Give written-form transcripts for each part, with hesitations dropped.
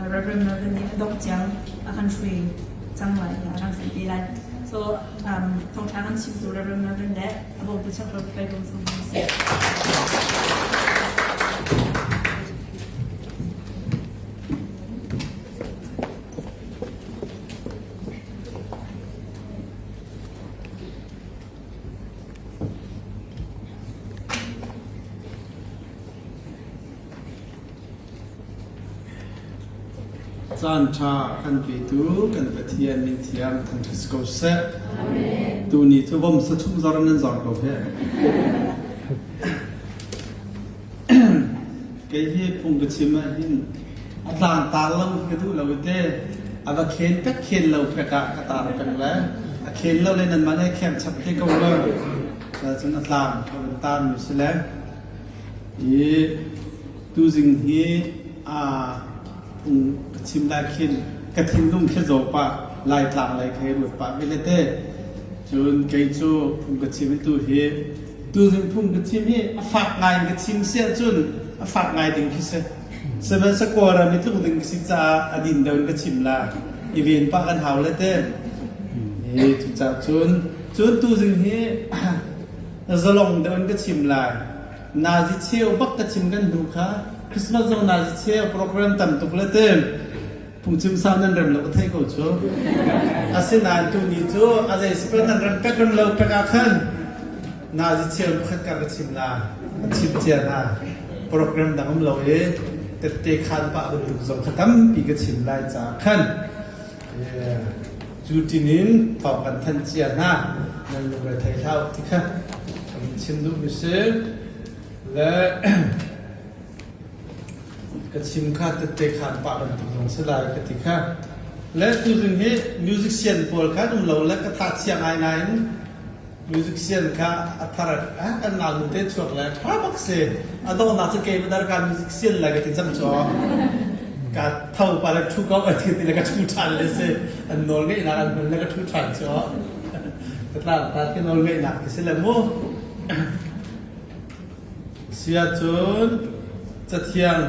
Reverend Melvin nih a dongh tiang a kan hruai cang lai a kan hruai te lai. So um, thawngṭha kan chimtu Reverend Melvin le a bawmtu cheukhat kai bawm sung hna sih. Caanṭha kan petu kan Pathian min thiang thangṭhat si ko seh. Tuni cu vom sa chung zor nan zor ko he. Kei hi phung ka chim ah hin a tlangtar lo ka duh lo i te a va khen pek khen lo pek ah ka tar peng le a khen lo le nanmah nih kheng chap te ko lo. Cun a tlang ka van tar mi si le I tuzing hi aa phung ka chim lai khin ka thinlung khi zaw pah Laitlang lei kha i ruat pah ve le te. Cun kei cu phung ka chim i tu hi tuzing phung ka chim hi a fak ngai in ka chim si ahcun a fak ngai ding khi si. Sihmanhsehlaw Kawlram i tluk ding ka si caah a din deuh in ka chim la. I ven pah kan hau le te. I cucaah cun cun tuzing hi zalong deuh in ka chim lai. Nazi cheu bak ka chim kan hnu kha Christmas zong nazi cheu program tam tuk le te phungchim sau nan rem lo ka thei ko cu. Asinain tuni cu a zei si nan rem pek rem lo pek ah khan nazi cheu pakhat ka ka chim la chim cia hna program dang um lo i tette khan pah bantuk zong kha tampi ka chim lai caah khan Cu tinin thawng kan thanh cia hna nan lungre thei hlah ti kha kan chim duhmi si. Le ka chim kha tette khan pah bantuk zong si lai ka ti kha. Le tuzing hi musician pawl kha um lo le ka tha chia ngai nain Musician kha a thar kan nau nu te chuak le ṭha bak si. A donghnak cu kei dar ka musician lai ka ti cang cu. Ka tho pa le ṭhu ko a ti ti le ka ṭhu ṭhan le si. An nawl ngeihnak an hman le ka ṭhu ṭhan cu. Ka tlang ta khi nawl ngeihnak ti si le mu. Sia cun cathiang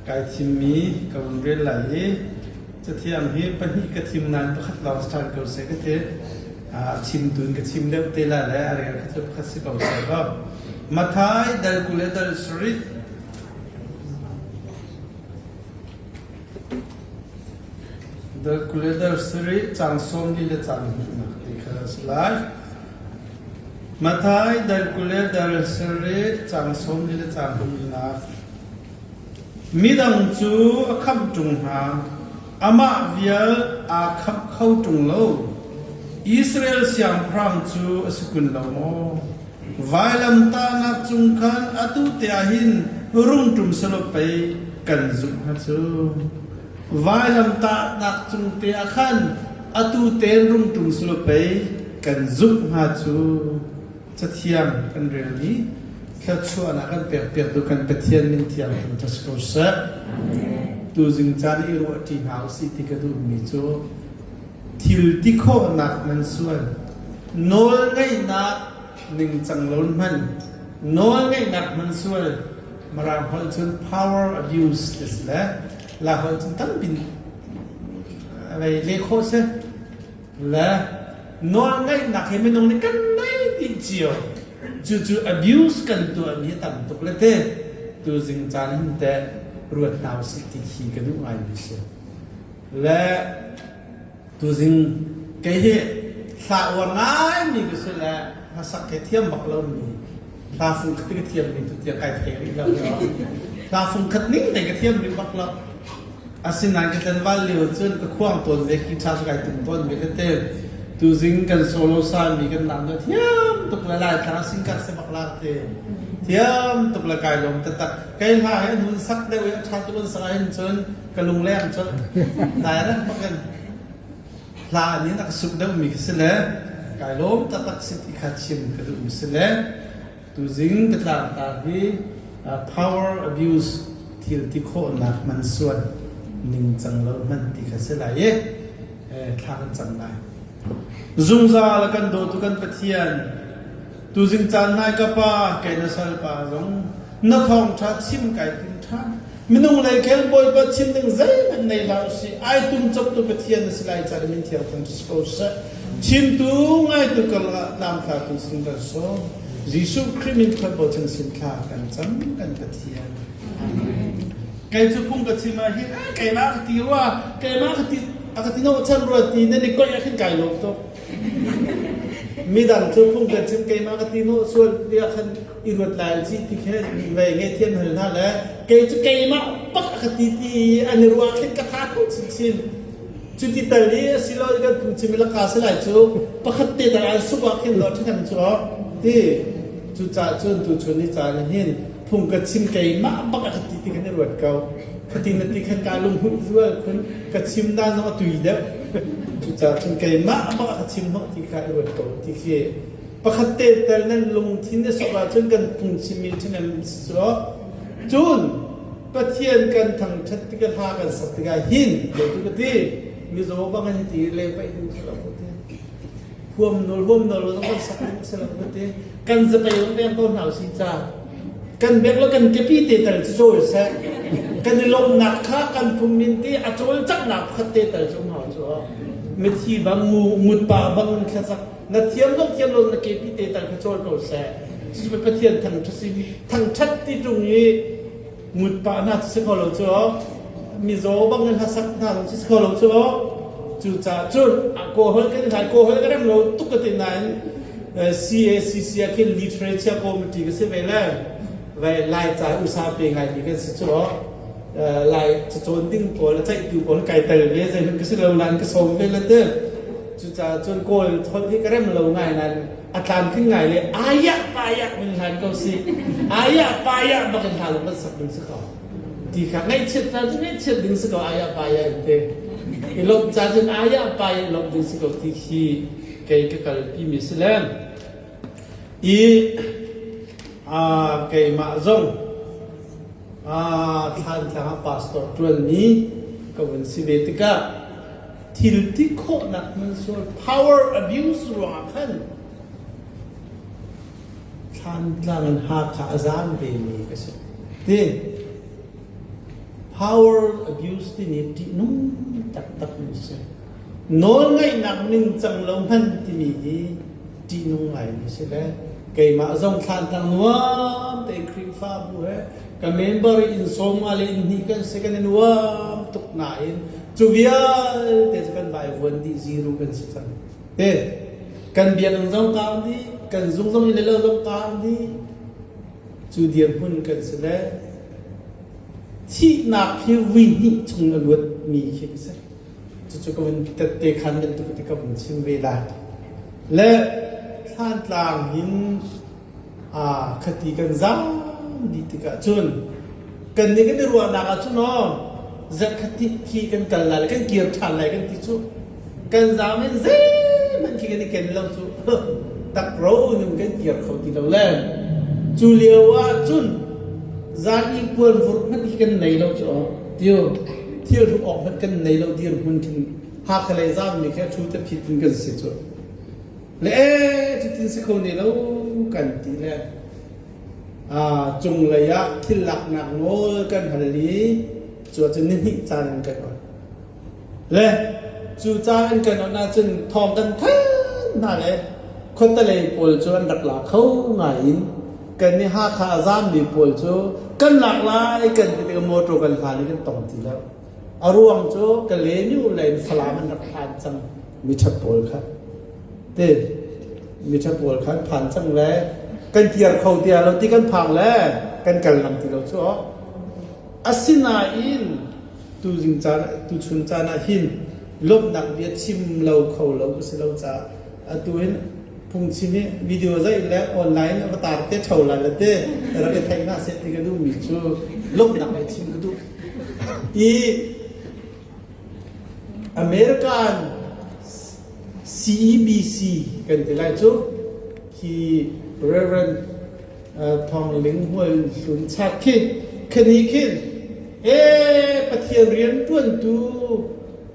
kai thimmi ka vun rel lai i cathiang hi pahnih ka thim nain pakhat lawng si ṭhan ko seh ka ti. A chim tu in ka chim deuh te lai le a rel kha cu pakhat si ko seh kaw. Matthai dal 20 le dal sarih dal 20 le dal sarih caang 40 le caang hnihnak ti kha a si lai. Matthai dal 20 le dal sarih caang 40 le caang hnihnak. Midang cu a khamh ṭung hna, amah vial aa khamh kho ṭung lo. Israel siangpahrang cu a si kun lo maw? Vailamtahnak cung khan atu te ah hin rung ṭum selaw pei kan zumh hnga cu. Vailamtahnak cung te ah khan atu tein rung ṭum selaw pei kan zumh hnga cu. Cathiang kan relmi thluachuahnak kan pekpiaktu kan Pathian min thiang thangṭhat si ko seh. Tuzing caan i ruahṭi hna usih ti ka duhmi cu thil ti khawhnak man sual, nawlngeihnak ningcang lo hman, nawlngeihnak man sual, Mirang holh cun power abuse ti si le la holh cun tampi leh khawh si. Le nawlngaihnak hi minung nih kan nei dih cio. Cucu abuse kan tuahmi a tam tuk le te tuzing caan hin teh ruat hna usih ti khi ka duh ngaimi si. Le tuzing kei hi hla uar ngaimi ka si le hlasak he thiam bak lomi hla fung khat ka thiam mi tu tiang kai thei rih lo. Hla fung khat ning te ka thiam rih bak lo. Asinain ka tlanval lio cun ka khuang tawn ve, guitar cu kai tum tawn ve tete. Tuzing kan solo sami kan nam cu thiam tuk le lai thlang singkar se bak lak te. Thiam tuk le kai lawm taktak. Kai hla hi an hun sak deuh i a ṭha tuk an sak ahhin cun ka lungleng cun direct bakin hla nih a ka suk deuhmi khi si le kai lawm taktak si ti kha chim ka duhmi si le Tuzing ka tlangtar hi power abuse thil ti khawhnak man sual ningcang lo hman ti kha si lai i thla kan cam lai. Zungzal a kan dawtu kan Pathian, tuzing caan nai ka pa, kei na salpa zong na thawngṭha chim kai tim ṭhan. Minung lei khel Bawipa chim ding zeihmanh nei hlah usih. Ai tum coptu Pathian na si lai ca min thiang thang si ko seh. Chimtu ngaitu karlak ah tlangtlatu sin kan sawm. Jesuh Khrih min khuat bochan sin thla kan cam kan Pathian. Kei cu phung ka chim ah hin keimah ka ti rua keimah ka ti a ka ti no chan rua ti nan i koih ah khin kai lawm tuk. Midang cu phung kan chim keimah ka ti no sual tiah khan i ruat lai ci ti khin vei nge thiam hal hna le kei cu keimah pak a ka ti ti an i ruah khin ka tha kho chinchin. Cuti tal i asilo kan phungchim i laka si lai cu pakhat te dang an suk ah khin lo ṭhahnem cu ti cucaah cun tuchun ni caan ah hin phung ka chim keimah bak a ka ti ti khan i ruat ko. Khati na ti khan kaa lunghmuih zual khun ka chim dan zong a tui deuh. Cucaah cun keimah bak a ka chim hnawh ti kha i ruat ko ti khi pakhat te tal nan lungthin na sok ahcun kan phungchimmi ṭhahnem si cu cun Pathian kan thangṭhat tikah hla kan sak tikah hin cu ka ti mizaw bang an ti le paih ding si lo ka ti huam nawl huam nawl lo kan sak ding si lo ka ti kan zapei zong veng ko hna usih ca kan bek lo kan kepi te tal cu cawl seh kan i lawmhnak kha kan phungmin te a cawlcanghnak pakhat te tal cu um hau cu mithi bang ngu ngut pa bang thlacak na thiam lo thiam lo na kepi te tal kha cawl ko seh cucu Pathian thangṭhat si thangṭhat ti ṭung i ngut pah hna cu si kho lo cu mizaw bang in hlasak hna zong si kho lo cu cucaah cun kawlholh kan hlai kawlholh ka rem lo tuk ka ti nain CACC ah khin literature committee ka si ve le vai lai ca usa pe ngai mi kan si cu lai cacawn ding pawl a ceihtu pawl kai tel ve zeihmanh ka si lo nain ka sawm ve le te cucaah cun kawl holh hi ka rem lo ngai nain a tlamtling ngai le ayah payah min hlan ko si ayah payah bak in hla ban sak ding si ko ti kha ngaihchiat caan cu ngaihchiat ding si ko ayah payah in te i lawmh caan cun ayah payah lawmh ding si ko ti khi kei ka kalpi mi si le i keimah zong Thlantlang ah pastor ṭuanmi ka vun si ve tikah thil ti khawhnak hmansual power abuse ruangah khan Thlantlang in Hakha a zaam vemi ka si. Ti power abuse timi ṭihnung taktak mi si. Nawlngaihnak ningcang lo hman timi hi ṭihnung ngaimi si le keimah zong Thlantlang nuam tein Khrihfabu he ka member in sawm nga le in hnih kan si kan i nuam tuk nain cu vialte cu kan vaivuan dih zero kan si cang. Te kan biakinn zong kaang dih, kan zung zong in le lo zong kaang dih. Cu dirhmun kan si le thihnak hi vui hnih chung a luatmi khi ka si. Cucu ka vun tette khan bantuk te ka vun chim ve lai. Le Thlantlang hin khati kan zaam dih tikah cun kan nih kan i ruahnak ah cun aw zarhkhat hnih khi kan kal lai le kan kir ṭhan lai kan ti cu kan zaam in zeihmanh khi kan i ken lo cu takro ning kan kir kho ti lo le cu lio ah cun zan i puan vurh hmanh khi kan nei lo cu aw tiu thil hruk awk hmanh kan nei lo dirhmun khin Hakha lei zaammi khi a ṭhu te phit in kan si cu le cutin si kho ne lo kan ti le cunglei ah thil laknak nawl kan hal i cu ahcun nihnih caan in kan on le cu caan in kan on ahcun thawng kan thanh hna le khuatelei pawl cu an rak la kho ngai in kan nih Hakha a zaammi pawl cu kan lak lai kan ti tikah motor kan hlan i kan tong ti lo. A ruang cu Kalaymyo lei in Falam an rak phan cang miṭha pawl kha. Ti miṭha pawl kha an phan cang le kan kir kho ti lo ti kan phang le kan kal ngam ti lo cu. Asinain tuzing caan tuchun caan ah hin lawmhnak bia chim lo kho lo ka si lo caah atu hin phungchim i video zaih le online va tar te ṭho lai le te rak i theih hna seh ti ka duhmi cu lawmhnak bia chim ka duh. I American CEBC kan ti lai cu khi Reverend Thawng Ling Hmual Hlun Chat khi khani khin ee Pathian rian ṭuantu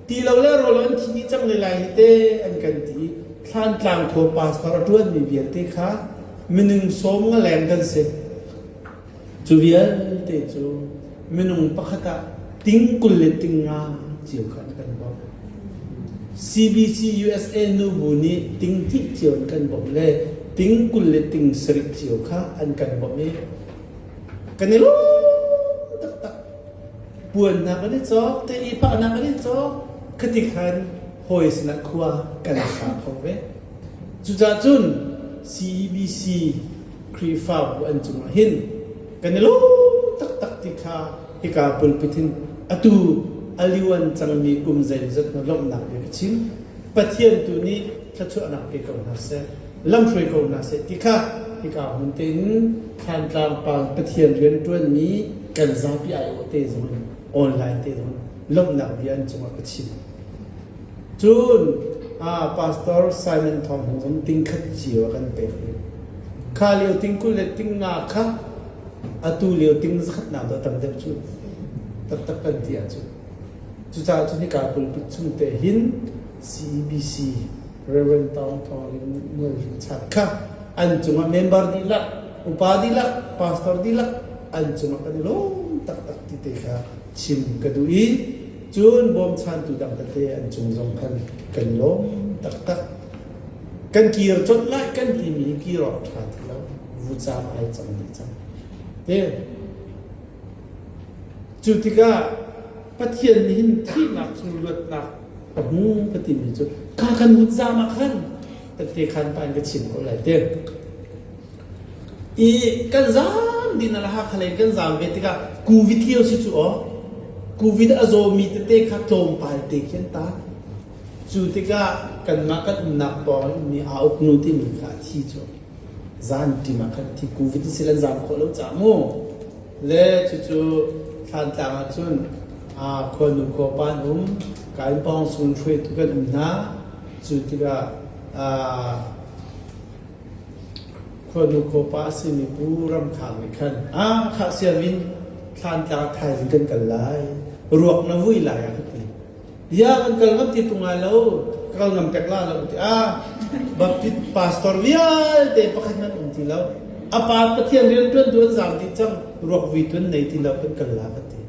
ti lo le rawl an thi cang le lai hi te an kan ti Thlantlang khua pastor a ṭuanmi vialte kha minung sawm nga leng kan si. Cu vialte cu minung pakhat ah ting 20 le ting nga cio kha an kan bawmh. CBC USA nubu nih ting hnih cio an kan bawmh le ting 20 le ting sarih cio kha an kan bawmh i kan i lawm taktak. Puan hna kan i cawk, te i phah hna kan i cawk. Khati khan hawi sinah khua kan sa kho ve. Cucaah cun CBC Khrihfabu an cungah hin kan i lawm taktak ti kha hika pulpit hin atu a liuan cangmi kum zeimawzat hna lawmhnak bia ka chim. Pathian tu nih thluachuahnak pe ko hna seh, lamhruai ko hna seh ti kha hika hmun tein Thlantlang pa Pathian rianṭuanmi kan zapi aiawh te zong in online te zong in lawmhnak bia an cungah ka chim. Cun Pastor Simon Thawng Hung zong tingkhat cio a kan pek rih. Kha lio ting 20 le ting nga kha atu lio ting zakhatnak dawh tam deuh cu taktak kan ti ahcun. Cucaah cun hika pulpit chung te hin CEBC Reverend Tawng Thawng in Mual Chat kha an cungah member dihlak, upa dihlak, pastor dihlak an cungah kan i lawm taktak ti te kha chim ka duh i Cun bawmchantu dang tete an cung zong khan kan i lawm taktak. Kan kir colh lai kan timi hi kir awk ṭha ti lo. Vucaam ai cang dih cang. Te cu tikah Pathian nih hin thihnak chung luatnak ka hmu ka timi cu kha kan vutzaam ah khan tete khan pa in ka chim ko lai te. I kan zaam dih na Hakha lei kan zaam ve tikah Covid lio si cu aw. Covid a zawmi tete kha tlawmpal te khi an ta. Cu tikah kanmah kan umnak pawng in ummi aa uk nu timi kha a thi cu. Zan ṭim ah khan a thi. Covid si lan zaam khawh lo caah mu. Le cucu Thlantlang ah cun khuanu khuapa an um. Kain pawng sung hruaitu kan um hna. Cu tikah Khuanu khuapa a simi Pu Ram Khang nih khan ah khah sianginn Thlantlang thaizing kan kal lai ruak na vui lai a ka ti. Ya kan kal ngam ti tung lai lo ka kal ngam pek la lo ka ti. Ah Baptist pastor vialte pakhat hmanh um ti lo. A pa Pathian rianṭuan tu an zaam dih cang ruak vui tu an nei ti lo kan kal la ka ti.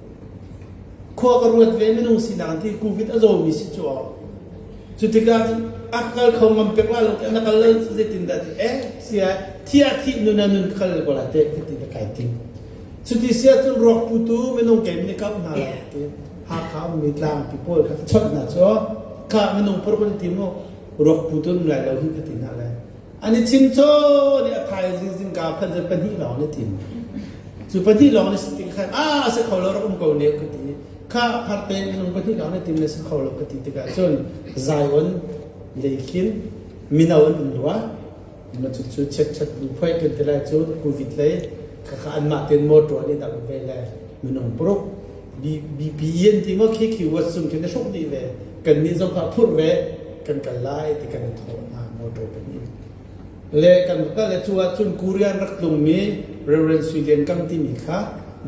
Khua ka ruat ve minung sinak an ti Covid a zawmi si cu aw. Cu tikah a kal kho ngam pek la lo na kal lo zeitin dah ti eh sia thi ah thi nun ah nun kal ko la te ka ti na kai ting. Cuti sia cun ruak putu minung kem ni kap hna la ti Hakha ummi tlang pi pawl kha ka chawnh hna cu kha minung par kun ti mu ruak putu lai lo hi ka ti hna lai. An i chim chaw nih a thaizing zingka phan cun pahnih lawng an i tim. Cu pahnih lawng an i si tik khan a si kho lo rak um ko ne ka ti. Kha pharte minung pahnih lawng an i tim le si kho lo ka ti tikah cun Zion lei khin mino an um rua. Ma cu cu chiat bu phoi kan ti lai cu Covid lei khakha anmah tein motor an i dang ve le minung paruk BP an ti maw khi khi wat sung khin a hruk dih ve. Kannih zong kha phurh ve kan kal lai ti kan i thawh hna motor pahnih. Le kan kal le cu ahcun Korean rak tlungmi Reverend Sui Lian Kam timi kha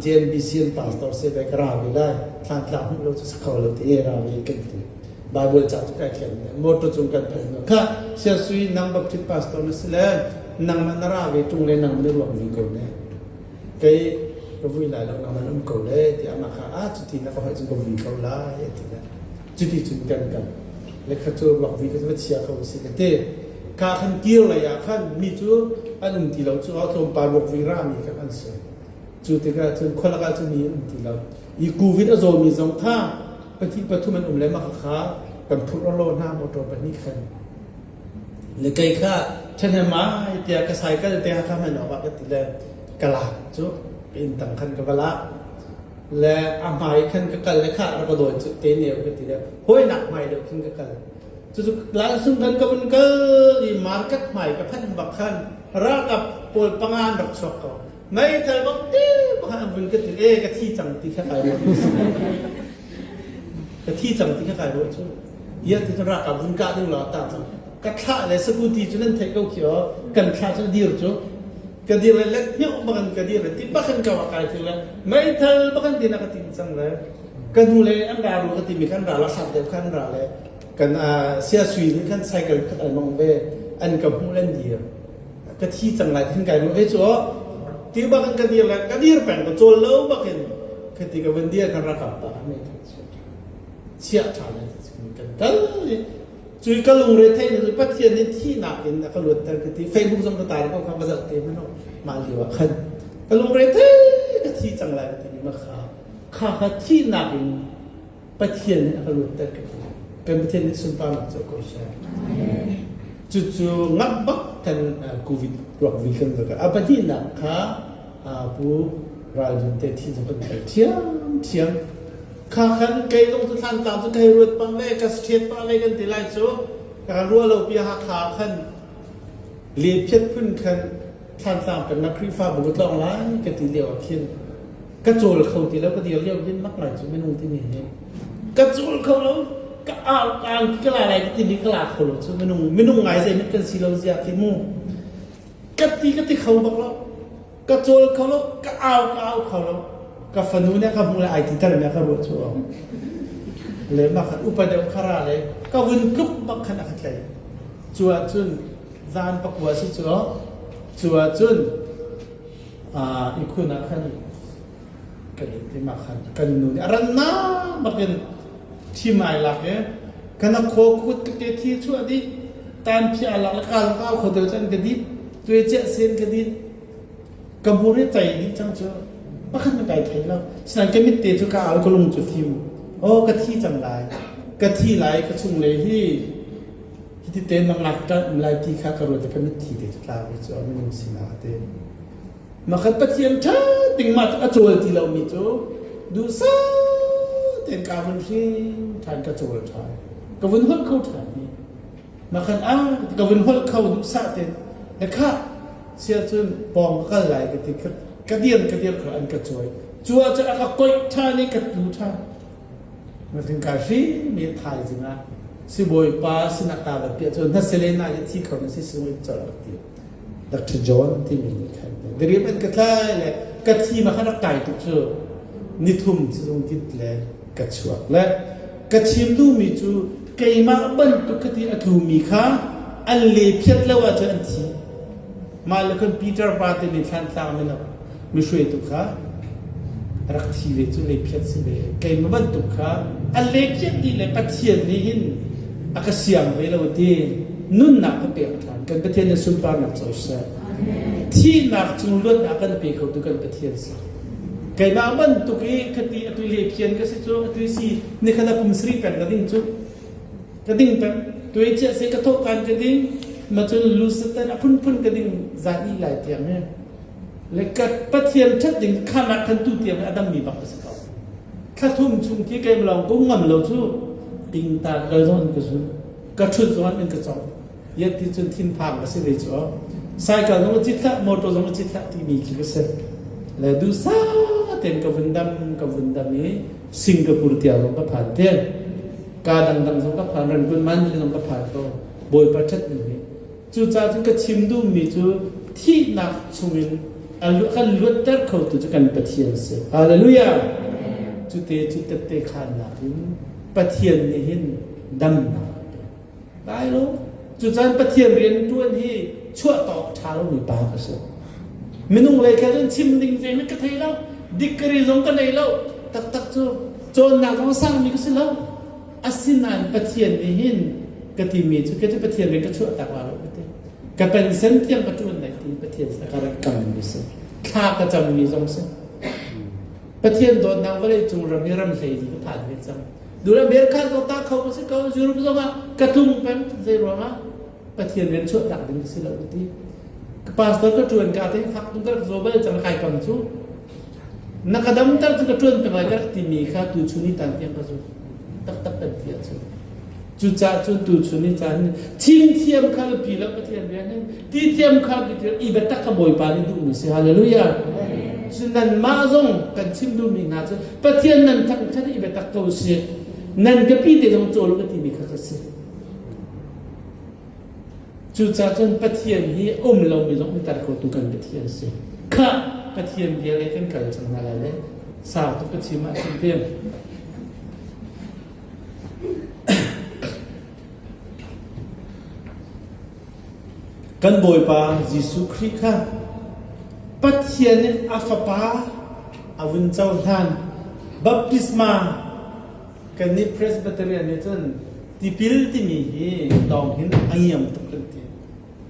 JNBC an pastor se ve ka ra ve lai thlantlang hmuh lo cu si kho lo ti e ra ve kan ti. Bible ca cu kai thiam le motor cung kan phanh hnu kha sia sui nang Baptist pastor na si le nangmah na ra ve tung le nangmah na ruak vi ko ne. Kei ka vui lai lo nangmah na um ko le tiah amah kha ah cuti na ka hoih cun ka vui ko lai a ti le cuti cun kan kal le kha cu ruak vui ka va chia ko si ka ti ka khan kir lei ah khan mi cu an um ti lo cu ah tlawmpal ruak vui ra mi kha an si cu tikah cun khualak ah cun mi an um ti lo i covid a zawmi zong kha pahnih pathum an um le mah kha kan phurh lo hna motor pahnih khan Le kei kha ṭhahnem ai tiah ka cycle te kha hman awkah ka ti le ka lak cu ka inn tang khan ka va lak. Le a hmai khan ka kal le kha rak ka dawi cu te neu ka ti le hawinak hmai deuh khin ka kal. Cucu lansung khan ka vun kal i market hmai ka phanh bak khan ralkap pawl panga an rak chuak ko. Meithal bak ti bak an vun ka ti e ka thi cang ti kha kai ruah. Ka thi cang ti kha kai ruah cu. Ia ti cun ralkap vun kah ding law ta cang. Ka thlah le sakuti cu nan theih ko khi aw. Kan thlah cu dir cu. Ka dir le let hmioh bakin ka dir le ti bakin ka wa kai thil le meithal bakin ti na ka tin cang le ka hnu le an ra ru ka timi khan ra la hlat deuh khan ra le kan sia sui nih khan cycle khat ai mong ve an ka hmuh len dir ka thi cang lai thin kai ruah ve cu ti bakin ka dir le ka dir peng ka cawl lo bakin. Khati ka van dia kan rakap ta me chiah ṭha le kan kal i cui ka lungre theih ni Pathian nih thihnak in a ka luatter ka ti. Facebook zong ka tar ko kha va zoh te hmanh mah lio ah khan ka lungre thei ka thi cang lai ka ti mi ma kha kha kha thihnak in Pathian nih a ka luatter ka ti. Kan Pathian nih sunparnak cu ko seh. Cucu ngap bak kan COVID ruak vi kan va a pahnihnak kha pu ralrin te thi zong kan kal thiam thiam. Kha khan kei zong cu Thlantlang cu kai ruat pah ve, ka ṭhiat pah ve kan ti lai cu. Ka ruah lo pi Hakha khan lephiat phun khan Thlantlang pengnak Khrihfabu ka tlawng lai ka ti lio ah khin ka cawl kho ti lo, ka dir lio hin mak ngai cu minung timi hi. Ka cawl kho lo, ka au ka ka la lai ka timi ka la kho lo cu minung minung ngai zeihmanh kan si lo zia khi mu. Ka ti ka ti kho bak lo. Ka cawl kho lo, ka au ka au kho lo. Ka fanu nih ka hmuh le ai ti ter mi ka ruah cu. Le mah khan upa deuh khara le ka vun tluk bak khan a ka tlai. Cu ahcun zan pakua si cu cu ahcun ihkhun ah khan kan in ti mah khan kan nu nih a rannak bakin thim ai lak i kana khaw khut ke thi chuah dih tan phi a lak le kal kau kho deuh chan ka dit tuai chiah sen ka dit ka hmur hi cai dih cang cu pakhat na kai thei lo sinan ka mit te cu ka au ka lung cu fim oh ka thi cang lai ka thi lai ka chung le hi hiti te na ngak ṭan um lai ti kha ka ruat i ka mitthli te cu tla ve cu minung sinak te makhat Pathian ṭha ding mah a cawl ti lomi cu duhsah tein ka vun hring ṭhan ka cawl ṭhan ka vun holh kho ṭhan hi makhat a ka vun holh kho duhsah tein le khah sia cun pawng ka kal lai ka ti ka dir ka dir kho an ka cawi cu ah cun a ka koih ṭhan i ka tlu ṭhan Ka hrim thaizing ah sibawipa sinah kaa va piah cu na Selena hi thi kho na si sung in colh a ti. Dr. John timi nih khan diriam an ka tlai le ka thi ma kha rak kai tuk cu nithum sizung kit le ka chuak le ka chim duhmi cu keimah bantuk ka ti a tlumi kha an le phiat lo ahcun an thi. Mah le khan Peter pa timi Thlantlang mino mi hruaitu kha rak thi ve cu leiphiat si ve. Keimah bantuk kha a leiphiat dih le Pathian nih hin a ka siang ve lo ti nunnak ka pek ṭhan. Kan Pathian nih sunparnak co seh. Thihnak cung luatnak kan pe khotu kan Pathian si. Keimah bantuk i khati atu lephian ka si cu atu si nikhat a pum sri peng ka ding cu ka ding peng tuai chiah se ka thawh kan ka ding ma cun lusatan a phunphun ka ding zan i lai tiang he le ka Pathian ṭhat ding khanak khan tu tiang a dammi bak ka si ko. Thla thum chung khi keim lawng kum ngam lo cu ting ta kal zong in ka zul ka ṭhut zong in ka cong yet ti cun thinphang ka si ve cu cycle zong a cit hlah motor zong a cit hlah timi khi ka si le duhsah tein ka vun dam ka vun dam i Singapore tiang zong ka phan te ka dangdang zong ka phan Rangoon Mandalay zong ka phan ko Bawipa ṭhat ning hi Cucaah cun ka chim duhmi cu thihnak chungin a kan luatter khotu cu kan Pathian si. Hallelujah! Cute cu tette khannak in Pathian nih hin damnak a pek. Lai lo. Cucaan Pathian rian ṭuan hi chuah tawk ṭha lomi pa ka si. Minung lei kha cun chim ding zeihmanh ka thei lo. Degree zong ka nei lo. Taktak cu cawnnak zong a sangmi ka si lo. Asinain Pathian nih hin ka timi cu kei cu Pathian rian ka chuah tak la lo ka ti. Ka pension tiang ka ṭuan lai ti Pathian sin ka rak kammi si. Thla ka cammi zong si. Pathian dawtnak vawlei cung ram hi ram hlei ka phan ve cang. Dul America zong ta kho ka si ko, Europe zong ah ka tlung peng zei ruangah Pathian rian chuah tak ding ka si lo ka ti. Ka pastor ka ṭuan ka te fak tung ka rak zaw bal cang kai kam cu. Na ka damter cu ka ṭuan peng lai ka rak timi kha tuchun i tan tiang ka zumh. Taktak kan ti ahcun. Cucaah cun tuchun i caan chim thiam kha biapi lo Pathian rian hin ti thiam kha biapi lo i biatak kha Bawipa nih duhmi si. Hallelujah. Cun nanmah zong kan chim duhmi hna cu Pathian nan thangṭhat i biatak ko si. Nan ka pi te zong cawl ka timi kha ka si. Cucaah cun Pathian hi um lomi zong umter khotu kan Pathian si. Khah Pathian bia lei kan kal cang hna lai le sau tuk ka chim ahcun tiam. Kan Bawipa Jesuh Khrih kha Pathian nih a Fapa a vun cohlan. Baptisma kannih Presbyterian nih cun tipil timi hi lawng hin a ngiam tuk kan ti.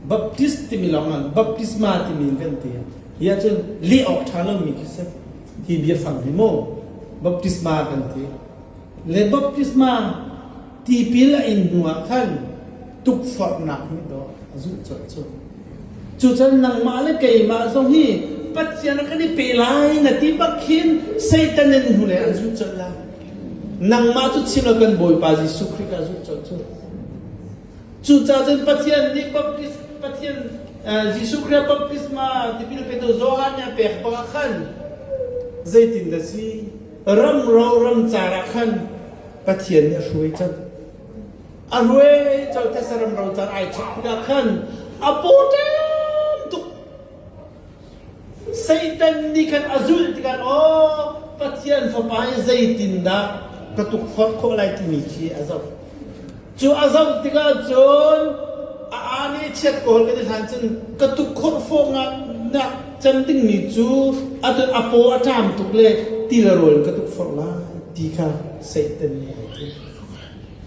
Baptist timi lawng ah baptisma timi in kan ti. Hi ahcun leh awk ṭha lomi khi si. Hi biafang hi mu baptisma kan ti. Le baptisma tipil a in hnu ah khan tukforhnak nih dawh a zulh colh cu. Cucun nangmah le keimah zong hi Pathian a kan i pe lai na ti bak khin Satan in hnulei an zulh colh lai. Nangmah cu chim lo kan Bawipa Jesuh Khrih ka zulh colh cu. Cucaah cun Pathian nih baptist Pathian Jesuh Khrih baptisma tipil petu Johan nih a pek bak ah khan zeitin dah si ram ro ram car ah khan Pathian nih a hruai cang. A hruai cang thesa ram ro car ai chok tikah khan a pawṭam tuk. Satan nih khan a zulh tikah aw Pathian fapa hi zeitindah ka tukforh khawh lai timi khi a zoh. Cu a zoh tikah cun a aa nih chiat kawl kan i hlan cun ka tukkhawrh fawh nak cem dingmi cu atu a paw a ṭam tuk le ti le rawl in ka tukforh lai ti kha Satan nih ai ti.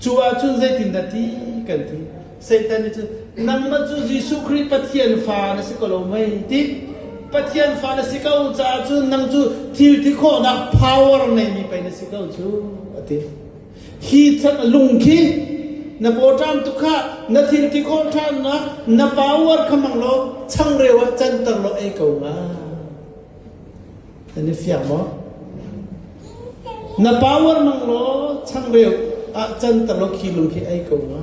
Cu ahcun zeitindah ti kan ti. Satan nih cun nangmah cu Jesuh Khrih Pathian fa na si ko lo mei ti. Pathian fa na si ko caah cun nang cu thil ti khawhnak power neimi pei na si ko cu a ti. Hi chan lung khi na pawṭam tuk kha na thil ti khawh ṭhannak na power kha hmang law changreu ah canter law ei ko nga. Nan i fiang maw? Na power hmang law changreu ah canter law khi lung khi ei ko nga.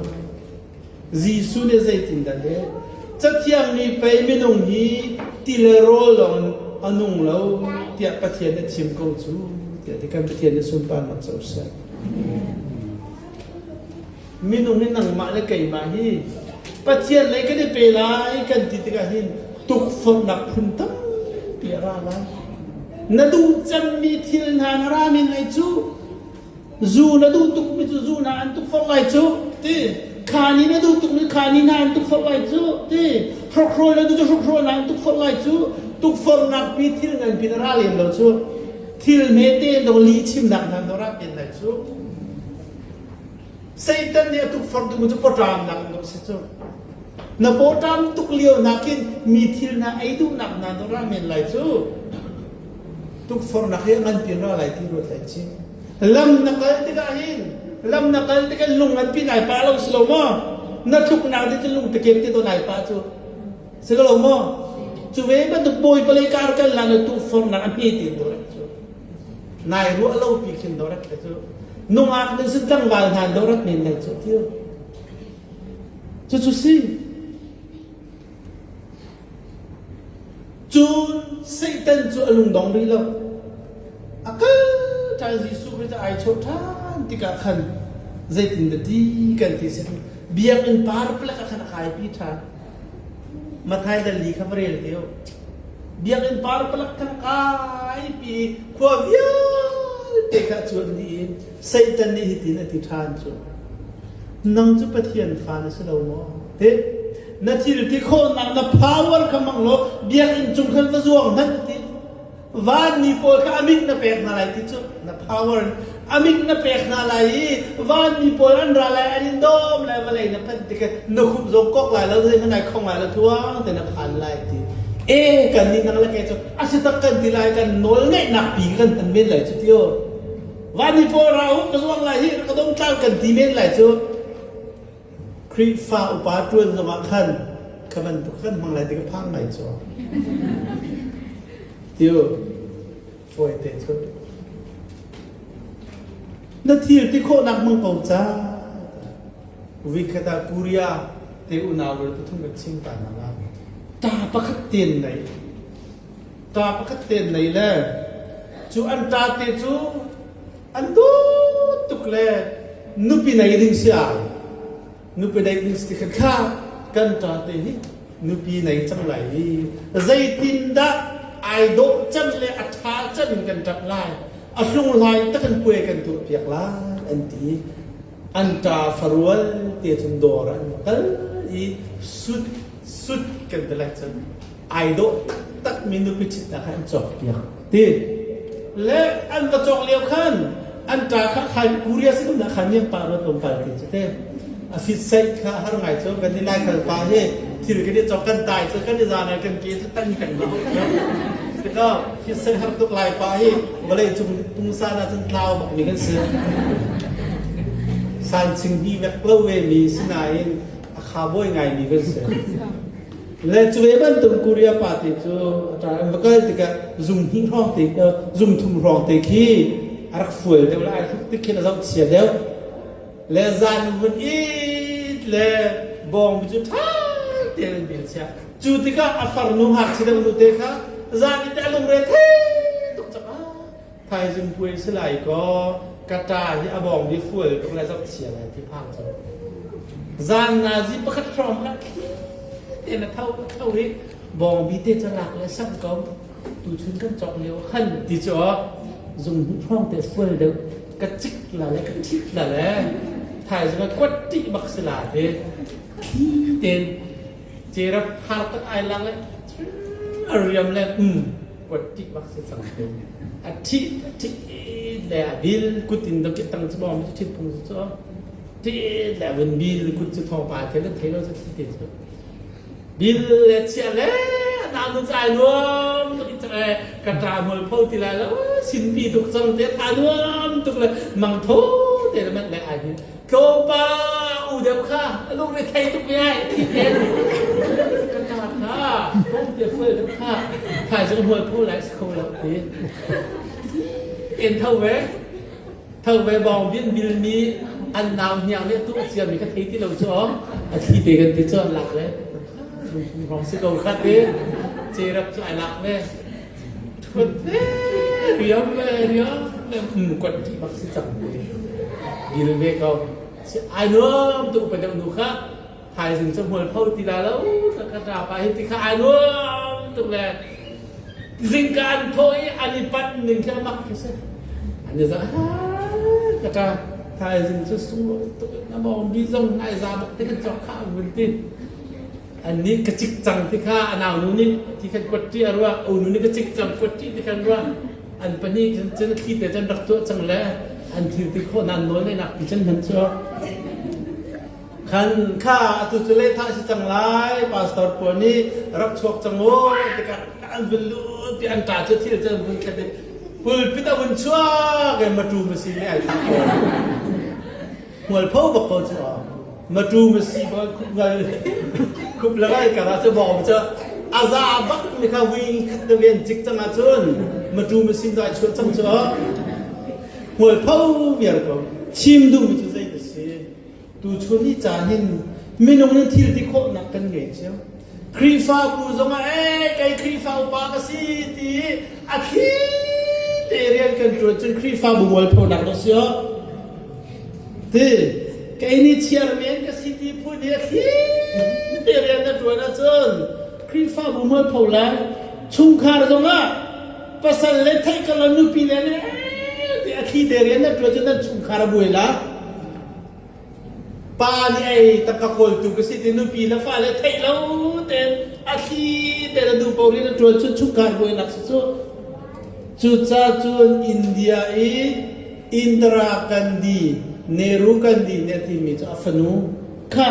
Jesuh nih zeitindah le Cathiang nih pei minung hi ti le rawl lawng a nung lo tiah Pathian a chim ko cu tiah ti kan Pathian nih sunparnak co seh. Minung hi nangmah le keimah hi Pathian lei kan i pe lai kan ti tikah hin tukforhnak phun tampi a ra lai. Na duh cemmi thil hna na ra men lai cu. Zu na duh tukmi cu zu na an tukforh lai cu ti. Khani na duh tukmi khani na an tukforh lai cu ti. Hrokhrawl na duh cu hrokhrawl na an tukforh lai cu. Tukforhnak pi thil nganpi na ra lem lo cu. Thil hmete do li chimnak na do ra pen lai cu. Satan nih a tukforh duhmi cu pawṭamnak in dawh si cu. Na pawṭam tuk lio nakin mi thil na ei duhnak na do ra men lai cu. Tukforhnak hi a nganpi ra lai ti ruat lai cih. Lam na kal tikah hin lam na kal tikah lung nganpi nai pah lo si lo maw? Na tluknak ding cu lung tekep te to nai pah cu. Si ko lo maw? Cu ve bantuk bawi palei kar kal la na tukforhnak a hme te do rak cu. Nai ruah lo pi khin do rak cu. Nungak nih sin tlangval hna do rak men lai cu tiu. Cucu si. Cun Satan cu a lungdong rih lo. A kal ṭhan Jesuh Khrih cu ai chawh ṭhan tikah khan zeitin dah ti kan ti si biakinn par palek ah khan a kaipi ṭhan. Matthai dal li kha va rel te u. Biakinn par palek khan a kaipi khua vialte kha a cuan dih i Satan nih hitin a ti ṭhan cu. Nang cu Pathian fa na si lo maw? Ti na thil ti khawhnak na power kha hmang law biakinn cung khan va zuang hmanh ti vanmi pawl kha a mit na pek hna lai ti cu na power in a mit na pek hna lai i vanmi pawl an ra lai an in dawm lai vawlei na phanh tikah na khup zong kok lai lo zeihmanh ai khong lai lo thuang te na phan lai ti e kan nih nang le kei cu a si tak kan ti lai kan nawl ngeihnak pi kan hman men lai cu tio vanmi pawl ra u ka zuang lai hi ka dong tlau kan ti men lai cu Khrihfa upa ṭuan zongah khan kha bantuk kan hmang lai ti ka phang ngai cu. Tiu fawi te cu. Na thil ti khawhnak hmang ko ca. Vikhat ah Korea te unau rual pathum kan chim ta hna la. Ta pakhat ten nei. Ta pakhat ten nei le cu an ta te cu An dawt tuk le nupi nei ding si ai. Nupi nei ding si kha kha kan ṭa te hi nupi nei cang lai i zeitindah ai dawh cem le a ṭha cem in kan ṭap lai a hlunghlai tak in puai kan tuah piak lai an ti an ṭa farual te cun dawr an kal i sut sut kan ti lai cun ai dawh taktak mi nupi ṭhitnak kha an cawk piak ti. Le an va cawk lio khan an ṭa kha khan Korea si na khan niam pa rat om pal ti cu te. A fit sei kha har ngai cu kan i lai khal pa hi thil kan i cawk kan tai cu kan i zan kan ke cu tan kan ma. Tikah fit sei har tuk lai pa hi vawlei cung pungsan ah cun tlau bak mi kan si. San ching bi vek lo ve mi sinain a kha bawi ngai mi kan si. Le cu ve bantuk Korea pa te cu an va kal tikah zung hnih hrawng te zung thum hrawng te khi a rak fual deuh le ai hluk tik khin a zoh chia deuh. Le zan vun it le bawng cu ṭha tein an bil chia. Cu tikah a farnu ngakchia deuh nu te kha zan i te a lungre thei tuk cang ah thaizing puai si lai kaw ka ṭa hi a bawng bi fual tuk le zoh chia lai ti phang cu. Zan nazi pakhat hrawng kha thli tein a tho a tho i bawngbi te cu lak le samh ko tuchun kan cawk lio khan ti cu zung hrawng te fual deuh ka cik la le ka ṭhit la le thaizing a kuat ṭih bak si la te thli tein cerap har tak ai lang le a riam le um kuat ṭih bak si cang te a ṭhit a ṭhit le a bil kut in dok tang cu bawm cu ṭhit phung cu ṭih le vun bil kut cu thawngpa te le thei lo cu thli te cu bil le chia le na nu cai nuam tuk in cang ka ṭa hmul pho ti lai lo sinpi tuk cang te tha nuam tuk le mang tho te le man le ai hin tlawmpa u deuh kha lung re thei tuk ve ai thi te ka ṭa kha tlawm te fual deuh kha thai zong hmual pho lai si kho lo ti en tho ve tho ve bawng bin bil mi an nau hniang le tu a cia mi ka thei ti lo cu a thli te kan ti cu an lak le rong si ko kha ti cerap cu ai lak ve thut ve riam ve riam le um kwat ti bak si cang dil ve ko ai nuam tu pa deuh nu kha thaizing cu hmual pho ti la lo ka ka ṭa pa hi ti kha ai nuam tuk le zingka an thawh i an i panh ning khi a mak khi si an i za ka ṭa thaizing cu sunglawi tuk in a mawng bi zong nai za bak ti kan cawk kha an vun ti an nih ka cik cang ti kha a nau nu nih ti khan kuat ṭi a ruah u nu nih ka cik cang kuat ṭi ti khan ruah an pahnih cun thli te cun rak tuah cang le an thil ti khawh nan nawl ne nak ti cun hman cu Khan kha atu cu lehthah si cang lai pastor pawl nih rak chuak cang u tikah an vun lut ti an ṭa cu thil cu an vun thlet i pulpit a vun chuak i matu masi le ai thah ko hmualpho bak ko cu matu masi bal khup khup lagai kara cu bawm cu a za bak mi kha vui khat te ven cik cang ahcun matu masi dai chuah cang cu hmualpho viar ko chim duh mi cu zei da si Tuchun ni caan hin minung in thil ti khawhnak kan ngei cio. Khrihfabu zongah ee kei Khrihfa upa ka si ti a thli te rian kan ṭuan cun Khrihfabu mualphonak dah si awk. Ti kei nih chairman ka si ti phun hi a thli te rian na ṭuan ahcun Khrihfabu mualpho lai. Chungkhar zongah pasal le theih ka lo nupi le ne ti a thli te rian na ṭuan cun nan chungkhar a buai la. Pa nih ei tangka kawltu ka si ti nupi le fale theih lo tein a thli tein a duh paoh rian a ṭuan cu chungkhar buainak si cu. Cucaah cun India i Indira Gandhi, Nehru Gandhi nih a timi cu a fanu kha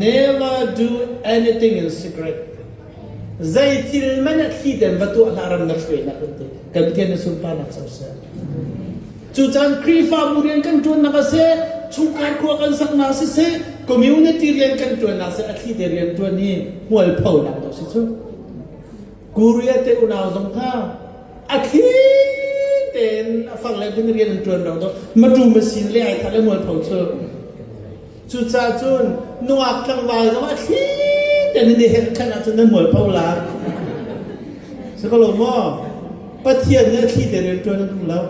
never do anything in secret. Zei thil man a thli tein va tuah hlah ram na hruainak an ti. Kan Pathian na sunparnak co seh. Cucaan Khrihfabu rian kan ṭuannak a si, chungkhar khua kan saknak siseh, community rian kan ṭuannak seh, a thli te rian ṭuan hi hmualphonak dawh si cu. Korea te unau zong kha a thli tein a far le bin rian an ṭuan rang dawh matu masin le ai thah le mualpho cu. Cucaah cun nungak tlangval zong a thli tein nan i herh khan ahcun nan mualpho lai. Si ko lo maw? Pathian nih a thli te rian ṭuan a duh lo.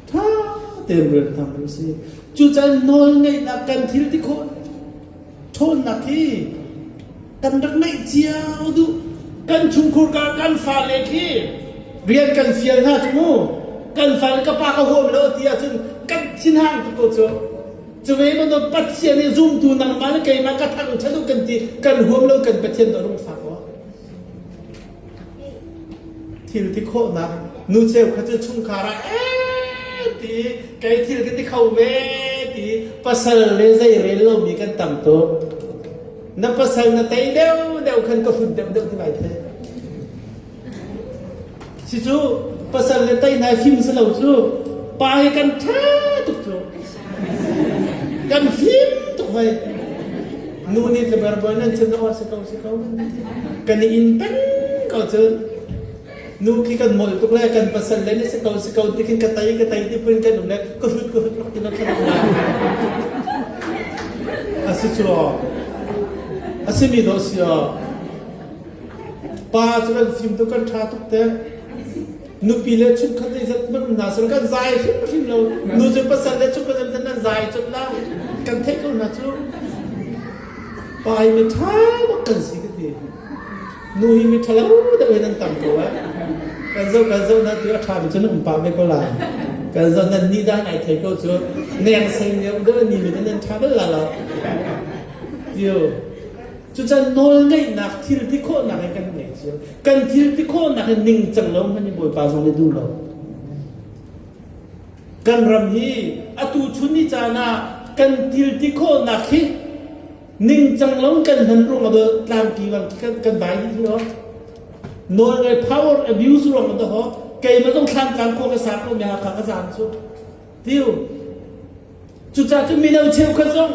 Ṭha tein rian tham an si. Cucaah nawlngeihnak kan thil ti khawh ṭhawnnak hi kan rak ngeih cio duh. Kan chungkhur ka kan fale khi rian kan fial hna cu mu. Kan fale ka pa ka huam lo ti ahcun kan thinhang tuk ko cu. Cuve bantuk Pathian i zumtu nangmah le keimah ka thangṭhat u kan ti kan huam lo kan Pathian dawh lungfak aw. Thil ti khawhnak nu cheu kha cu chungkhar ah ee ti kei thil ka ti kho ve ti pasal le zei rel lomi kan tam tuk. Na pasal na tei deuh deuh khan ka hrut deuh deuh ti lai the. Si cu pasal le tei nai fim si lo cu pa hi kan ṭha tuk cu. Kan fim tuk hoi. Nu nih tlabar bawi nan cun aw si ko si ko kan i in peng ko cu. Nu khi kan molh tuk le kan pasal le nih si ko si ko ti khin ka tei ka tei ti pun kan um le ka hrut ka hrut rak ti na khan A si cu aw. A si mi dawh si aw. Pa cu kan fim tuk kan ṭha tuk te. Nupi le chungkhat zeizat hmanh um hna sel kan zai hrimhrim lo. Nu cu pasal le chungkhat zeizat nan zai colh la. Kan theih ko hna cu. Pa hi mi ṭha bak kan si ka ti. Nu hi mi ṭhalo deuh in an tam ko eh. Kan zoh kan zoh na tu a ṭha mi cu na um pah ve ko lai. Kan zoh nan nih dah ngai thei ko cu. Neng seng deuh deuh ni mi nan ṭha bal la lo. Tiu. Cucan nawlngeihnak thil ti khawhnak in kan ngei cio. Kan thil ti khawhnak in ningcang lo hmanh in Bawipa zong nih duh lo. Kan ram hi atu chun ni caan ah kan thil ti khawhnak hi ningcang lo kan hman ruang ah tlangpi bang kan kan vai dih hi Nawlngei power abuse ruang ah ho keimah zong thlan tlang khua ka sa ko mi Hakha ka zaam cu. Tiu Cucaah cun mino cheukhat zong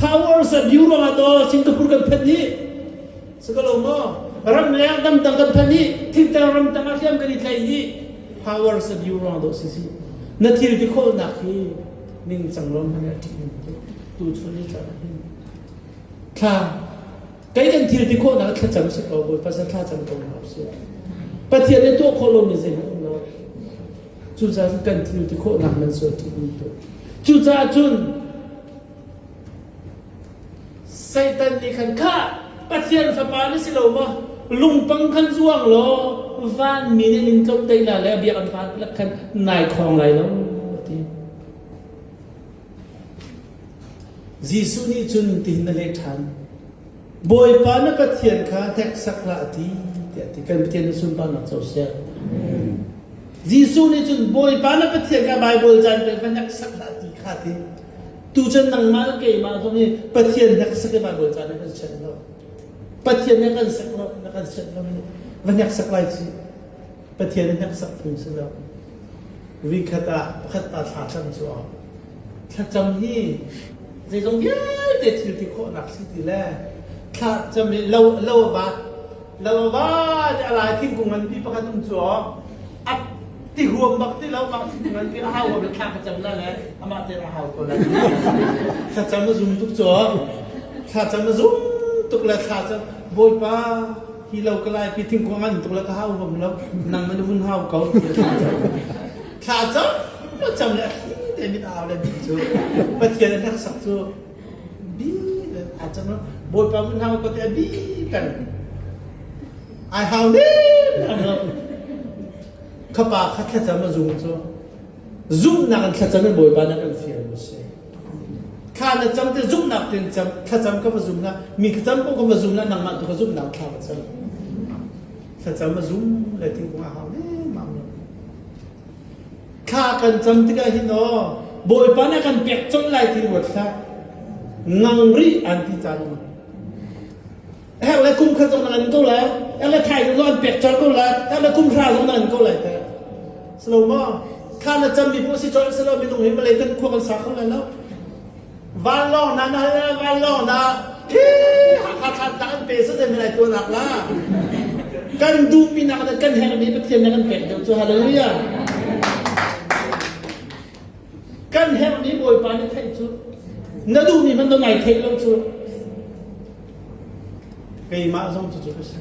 power abuse ruangah daw Singapore kan phanh hi si ko lo maw? Ramleng dangdang kan phanh hi thingtlang ramtang ah hriam kan i tlaih hi power abuse ruang dawh si si. Na thil ti khawhnak hi ningcang lo hmanh ah ṭih tu chun ni caan ah hin thla kei kan thil ti khawhnak thlacam si ko Bawipa sa thlacam ko hna usih. Pathian nih tuah khawh lomi zeihmanh um lo. Cucaah cun kan thil ti khawhnak nan sual ṭih tuk. Cucaah cun Satan nih khan kha Pathian fapa na si lo maw? Lungpang khan zuang law vanmi nih in tlawm te la le a biak an van lak khan nai khawng lai lo ti. Jesuh nih cun tihin a leh ṭhan. Bawipa na Pathian kha hneksak hlah a ti tiah a ti. Kan Pathian na sunparnak co seh. Jesuh nih cun Bawipa na Pathian kha Baibal caan pek va hneksak hlah ti kha ti. Tu cun nangmah le keimah zong hi Pathian hneksak i Baibal caan na kan sianh lo. Pathian na kan sak lo, na kan sianh lo va hneksak lai ci. Pathian na hneksak phung si lo. Vikhat ah pakhat pa thla cam cu Thlacam hi zeizong vialte thil ti khawhnak si ti le thlacam i lo lo a va lo a va a lai thingkung nganpi pakhat um cu a ti huam bak ti lo mah thingkung nganpi a hau huam le thla ka cam la le amah te a hau ko la thlacam a zum tuk cu thlacam a zum tuk le thlacam bawipa hi lo ka lai pi thingkung ngan tuk le ka hau huam lo nang man vun hau ko Thlacam cam le a thli te mit au le bi cu Pathian a hneksak cu bi a cam Bawipa mun hau ko te a bi peng ai hau nem lo khapa kha thlacam a zum cu zumhnak in thlacam in Bawipa na kan fial mu si thla na cam te zumhnak ten cam thlacam ka va zum na mi ka cam ko ka va zum na nangmah tu ka zumhnak thla ka cam thlacam a zum le thingkung a hau lengmang lo Thla kan cam tikah hin aw Bawipa nih a kan pek colh lai ti ruat hlah. Ngang rih an ti caan um. Herh le kum khat zong na ngan ko lai. Herh le thai zong an pek colh ko lai. Herh le kum hra zong na ngan ko lai te. Silo maw? Thla na cammi poh si colh silo minung hi malay kan khua kan sa kho lai lo. Vanlawng na na vanlawng na Hakha thlan tlang an pe sa zei lai tuanak la kan duhmi nak le kan herhmi Pathian na kan pek deuh cu hallelujah kan herhmi Bawipa nih theih cu na duhmi hmanh na nai theih lo cu keimah zong cu cu ka si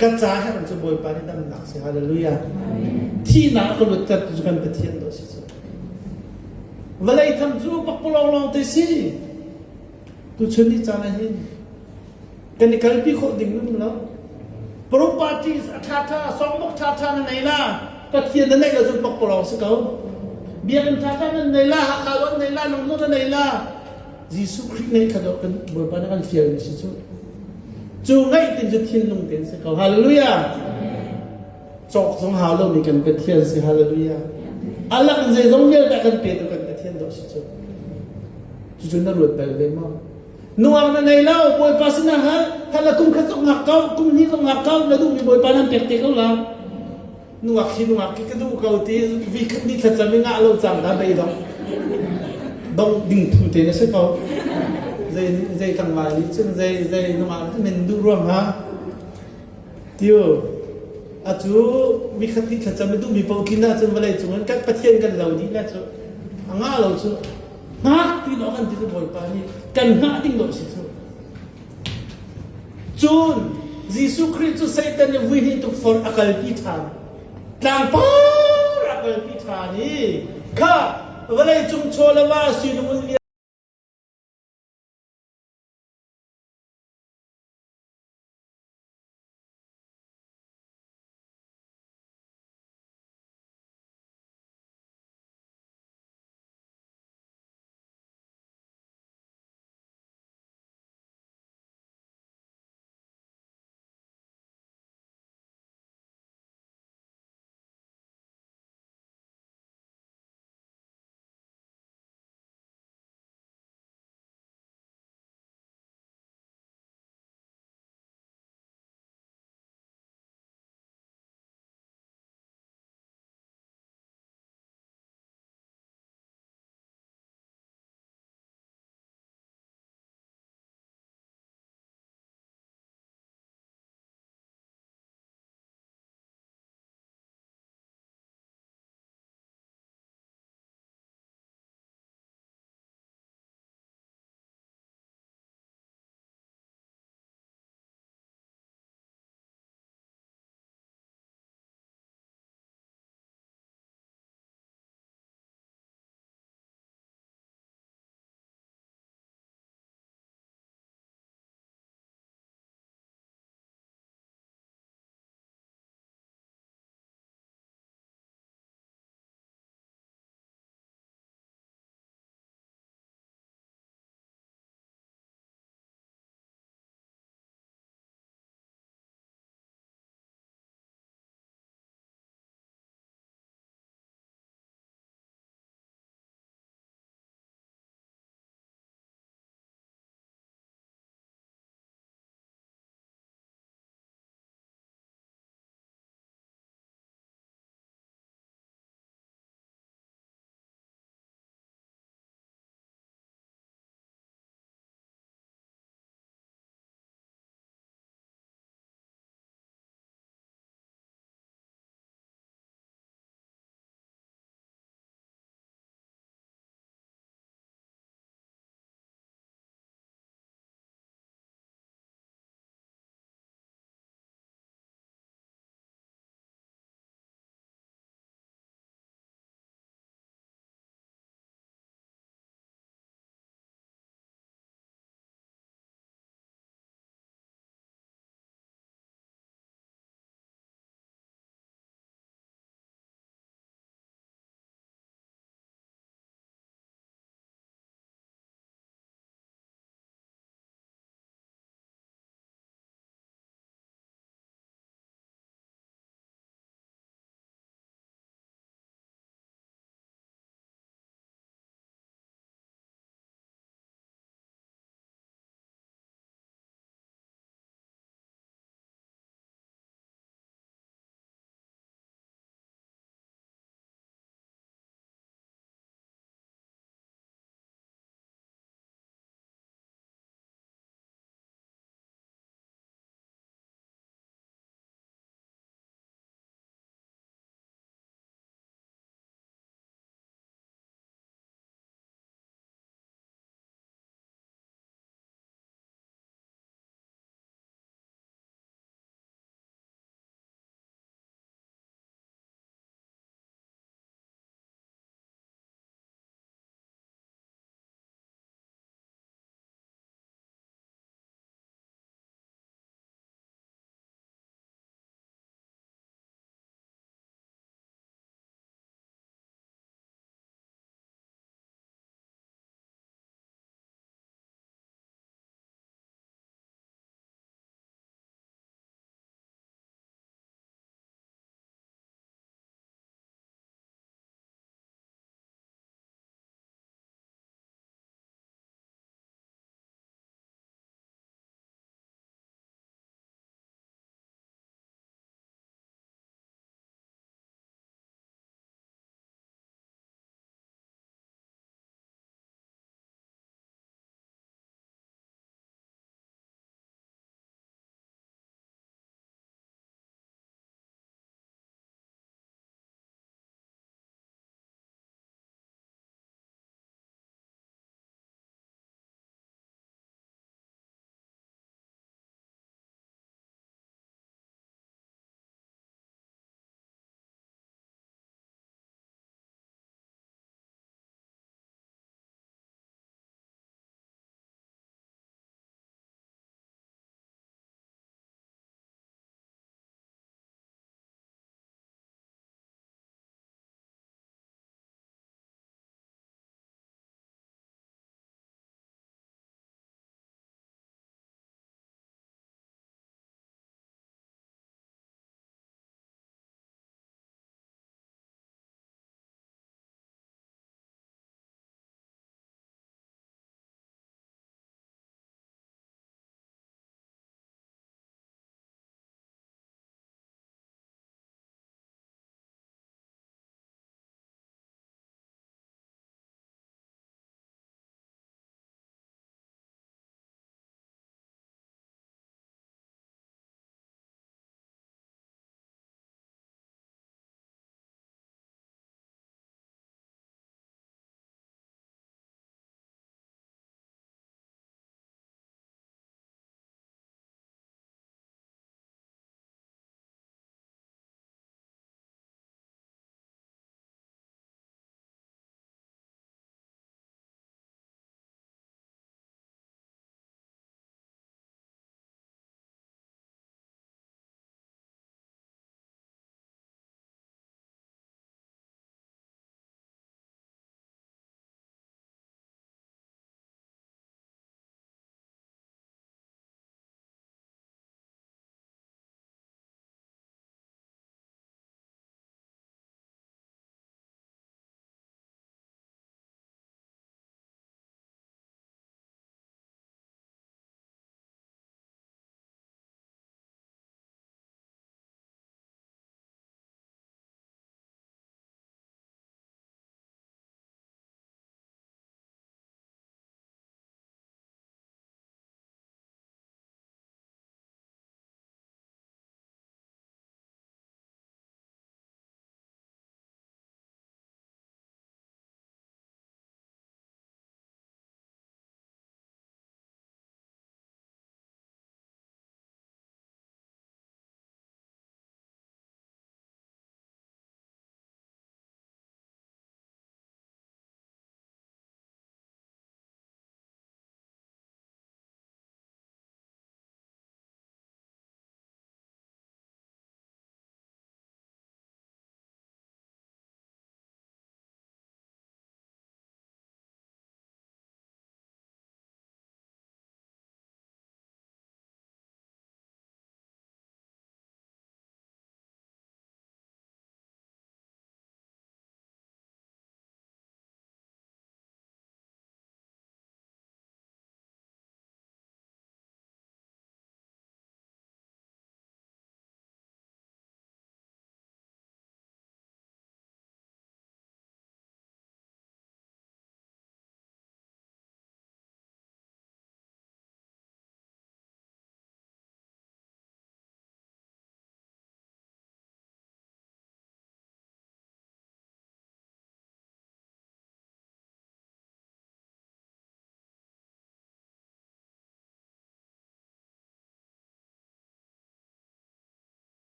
ka ca herh cu Bawipa nih damnak si hallelujah thihnak ka lut cu kan Pathian do si cu Vawlei tham cu pakpalawng lawng te si. Tuchun ni caan ah hin kan i kalpi khawh ding um lo. Properties a ṭhaṭha, sawngmok ṭhaṭha na nei la, Pathian na neih lo cun pakpalawng si ko. Biakinn ṭhaṭha nan nei la, Hakha zong nei la, nang zong na nei la. Jesuh Khrih ngeih kha dawh kan Bawipa nih kan fial mi si cu. Cu ngaih tin cu thinlung tein si ko. Hallelujah. Cawk zong hau lomi kan Pathian si hallelujah. Alak in zeizong vialte kan pe tu kan Pathian dawh si cu. Cucu na ruat bal ve maw? Nungak na nei lo, Bawipa sinah hal, hal kum khat zong ngak ko, kum hnih zong ngak ko, na duhmi Bawipa nan pek te ko la. Nungak hi nungak khi ka duh ko ti vi khat ni thlacam i ngah lo cang dah bei dong. Dong ding phu te na si ko. Zei zei tlangval nih cun zei zei nungak men duh ruang ha. Tio acu mikhat nih thlacam i duhmi paoh tlin ahcun vawlei cung in kan Pathian kan lo dih le cu a ngah lo cu hngak ti lo kan ti cu Bawipa nih kan hngah ding dawh si cu. Cun Jesuh Khrih cu Satan nih vui hnih tukforh a kalpi ṭhan. Tlangpar a kalpi ṭhan i kha vawlei cung chaw le va sinung in.